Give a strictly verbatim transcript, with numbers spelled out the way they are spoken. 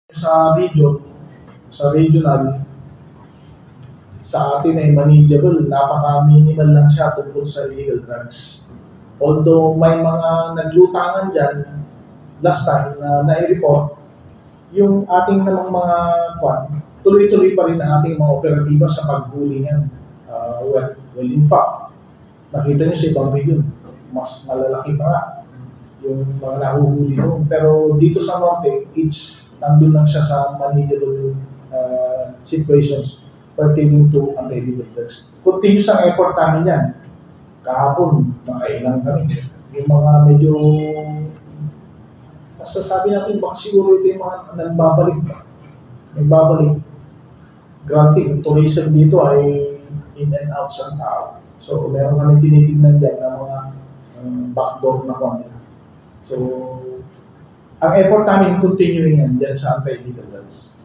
Sa region, sa regional, sa atin ay manageable, napaka-minimal lang siya tungkol sa illegal drugs. Although may mga naglutangan dyan, last time na nai-report, yung ating namang mga kwan, tuloy-tuloy pa rin ang ating mga operatiba sa paghuli niyan. Uh, well, well, in fact, nakita niyo sa ibang region, mas malalaki pa nga yung mga nahuhuli doon. Pero dito sa norte, it's nandun lang siya sa manageable uh, situations pertaining to anti-illegal drugs. Continuous ang effort namin yan. Kahapon, nakailang kami. Yung mga medyo, masasabi natin, baka siguro ito yung mga nagbabalik pa. Nagbabalik. Granted, tourism dito ay in and out sa tao. So, meron kami tinitignan dyan na mga um, backdoor na kwan nila. So, ang effort namin continuing yan dyan sa anti-illegal drugs.